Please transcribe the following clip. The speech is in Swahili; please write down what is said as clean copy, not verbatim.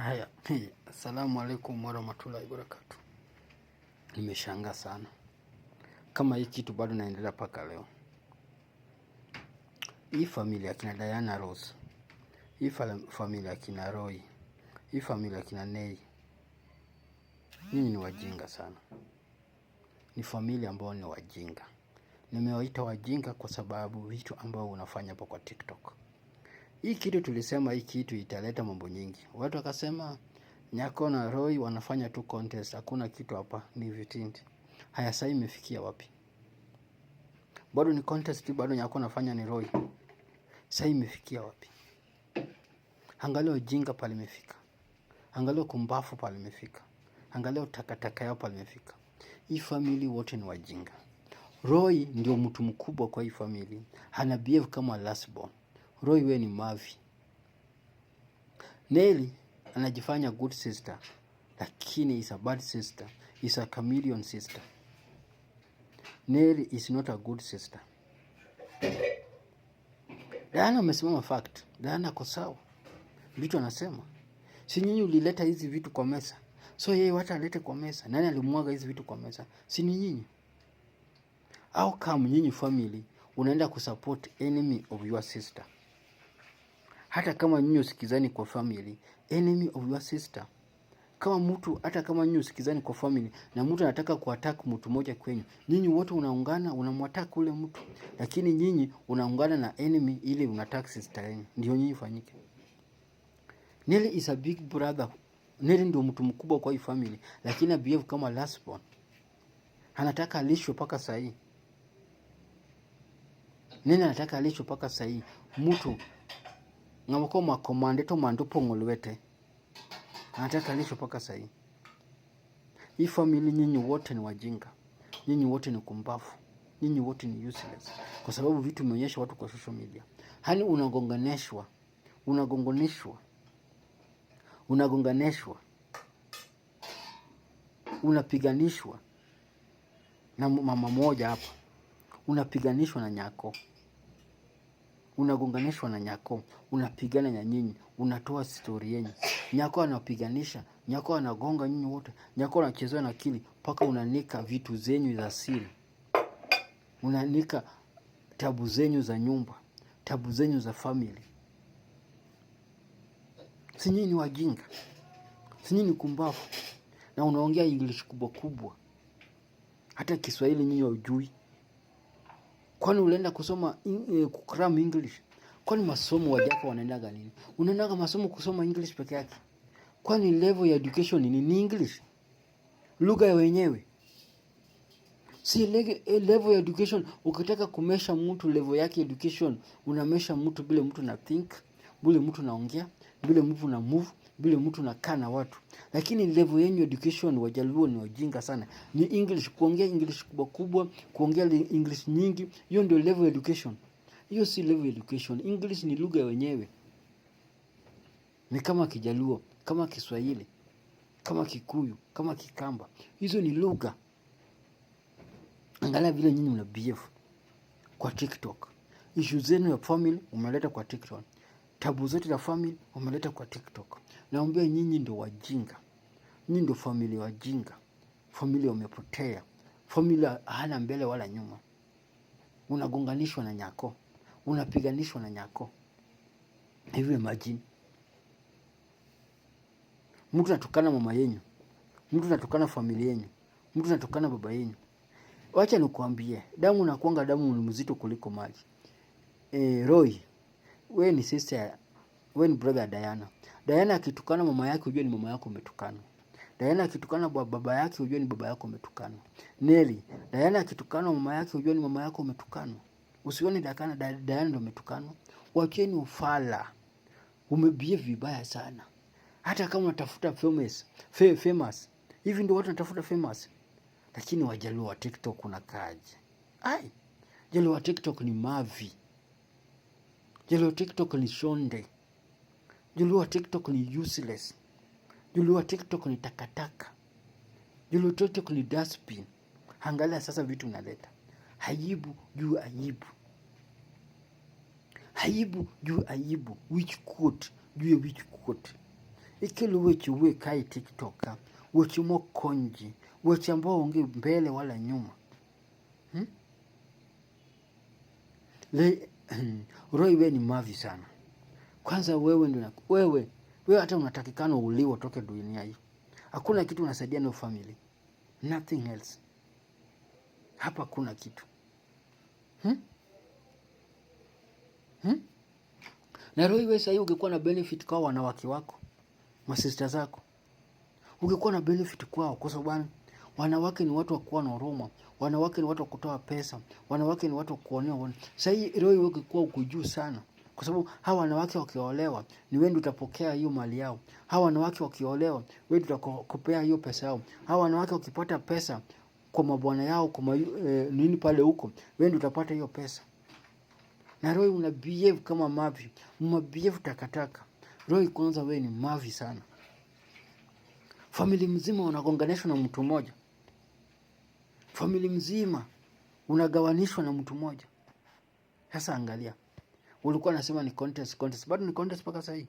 Haya, assalamu alaikum warahmatullahi wabarakatuh. Nimeshangaa sana kama hii kitu bado naendelea mpaka leo. Hii familia ya kina Diana Rose, hii familia ya kina Roy, hii familia ya kina Nei, nyinyi ni wajinga sana. Ni familia ambao ni wajinga. Nimewaita wajinga kwa sababu vitu ambao unafanya hapo kwa TikTok. Hii kitu tulisema hii kitu italeta mambo nyingi. Watu wakasema Nyako na Roy wanafanya tu contest, hakuna kitu hapa, ni vitindi. Haya, sasa imefikia wapi? Bado ni contest, bado Nyako anafanya ni Roy. Sasa imefikia wapi? Angalia ujinga pale imefika. Angalia kumbafu pale imefika. Angalia takataka yao pale imefika. Hii family wote ni wajinga. Roy ndio mtu mkubwa kwa hii family. Ana behave kama last born. Roy, we ni mavi. Nelly anajifanya good sister, lakini is a bad sister, is a chameleon sister. Nelly is not a good sister. Diana amesimama fact. Diana ako sawa. Vitu anasema. Si nyinyi ulileta hizi vitu kwa meza. So yeye wacha alete kwa meza. Nani alimwaga hizi vitu kwa meza? Si ni nyinyi? How come nyinyi family unaenda kusupport enemy of your sister? Hata kama nyinyi usikizani kwa family, enemy of your sister. Kama mtu hata kama nyinyi usikizani kwa family na mtu anataka kuattack mtu mmoja kwenyu, nyinyi wote unaungana unamwattack ule mtu, lakini nyinyi unaungana na enemy ili unaattack sister yenu, ndio nyinyi fanyike. Nelly is a big brother. Nelly ndio mtu mkubwa kwa hii family, lakini behave kama last born. Anataka alishwe mpaka sahii. Nelly anataka alishwe mpaka sahii. Mtu ngamako makomande to mando pong'o lwete. Anataka alishwe mpaka sahii. Hii family nyinyi wote ni wajinga, nyinyi wote ni kumbafu, nyinyi wote ni useless, kwa sababu vitu umeonyesha watu kwa social media. Hani unagonganishwa, unagonganishwa, unagonganishwa, unapiganishwa na mama moja hapa, unapiganishwa na Nyako, unagonganishwa na Nyako, unapigana na nyinyi, unatoa stori yenyu. Nyako anapiganisha, Nyako anagonga nyinyi wote, Nyako anachezewa na akili mpaka unanika vitu zenyu za siri, unanika tabu zenyu za nyumba, tabu zenyu za family. Si nyinyi ni wajinga? Si nyinyi ni kumbafu? Na unaongea English kubwa kubwa, hata Kiswahili nyinyi hujui. Kwani ulienda kusoma kucram English? Kwani masomo wajaka wanaendaga nini? Unaendaga masomo kusoma English peke yake? Kwani level ya education ni English? Lugha ya wenyewe. Si level ya education. Ukitaka kumeasure mtu level yake education, unameasure mtu vile mtu na think, vile mtu naongea, vile mtu na move, vile mtu nakaa na watu. Lakini level yenyu education, Wajaluo ni wajinga sana. Ni English, kuongea English kubwa kubwa, kuongea English nyingi, hiyo ndio level education. Hiyo si level education. English ni lugha ya wenyewe. Ni kama Kijaluo, kama Kiswahili, kama Kikuyu, kama Kikamba. Hizo ni lugha. Angalia vile nyinyi mna behave kwa TikTok. Issue zenu ya family umeleta kwa TikTok. Tabu zote za family umeleta kwa TikTok. Naambia nyinyi ndio wajinga. Nyinyi ndio familia wajinga. Familia wamepotea. Familia hana mbele wala nyuma. Unagonganishwa na Nyako. Unapiganishwa na Nyako. Hivi imagine. Mtu anatukana mama yenyu. Mtu anatukana familia yenyu. Mtu anatukana baba yenyu. Wacha nikuambie, damu nakuanga damu ni mzito kuliko maji. Roy, we ni sister, we ni brother Diana. Diana akitukana mama yake ujue ni mama yako umetukana. Diana akitukana baba yake ujue ni baba yako umetukana. Nelly, Diana akitukana mama yake ujue ni mama yako umetukana. Usione Diana Diana ndio umetukanwa. Wacheni ufala. Umebehave vibaya sana. Hata kama unatafuta famous, famous. Hivi ndio watu wanatafuta famous. Lakini Wajaluo wa TikTok unakaaje? Ai, Jaluo wa TikTok ni mavi. Jaluo wa TikTok ni shonde. Jaluo wa TikTok ni useless. Jaluo wa TikTok ni takataka. Jaluo wa TikTok ni dustbin. Angalia sasa vitu unaleta. Aibu juu aibu. Aibu juu aibu. Which quote juu ya which quote. Ikelo weche wuoye kae e TikTok ka, weche mokony ji, weche ambao onge mbele wala nyuma. Hmm? Le, Roy wewe ni mavi sana. Kwanza wewe ndio wewe hata unatakikana uliwe utoke dunia hii. Hakuna kitu unasaidia no family. Nothing else. Hapa kuna kitu. Hmm? Hmm? Na Roy wewe sasa ungekuwa na benefit kwa wanawake wako, masista zako. Ungekuwa na benefit kwao kwa sababu wanawake ni watu wa kuwa na huruma, wanawake ni watu wa kutoa pesa, wanawake ni watu wa kuonea. Sasa hii Roy wewe ungekuwa uko juu sana. Kwa sababu hawa wanawake wakiolewa ni wewe ndio utapokea hiyo mali yao. Hawa wanawake wakiolewa wewe ndio utakopea hiyo pesa yao. Hawa wanawake wakipata pesa kwa mabwana yao kwa nini pale huko, wewe ndio utapata hiyo pesa. Na Roy una behave kama mavi, una behave takataka. Roy, kwanza wewe ni mavi sana. Family mzima unagonganishwa na mtu mmoja. Family mzima unagawanishwa na mtu mmoja. Sasa angalia. Ulikuwa unasema ni contest, contest. Bado ni contest mpaka sasa hii.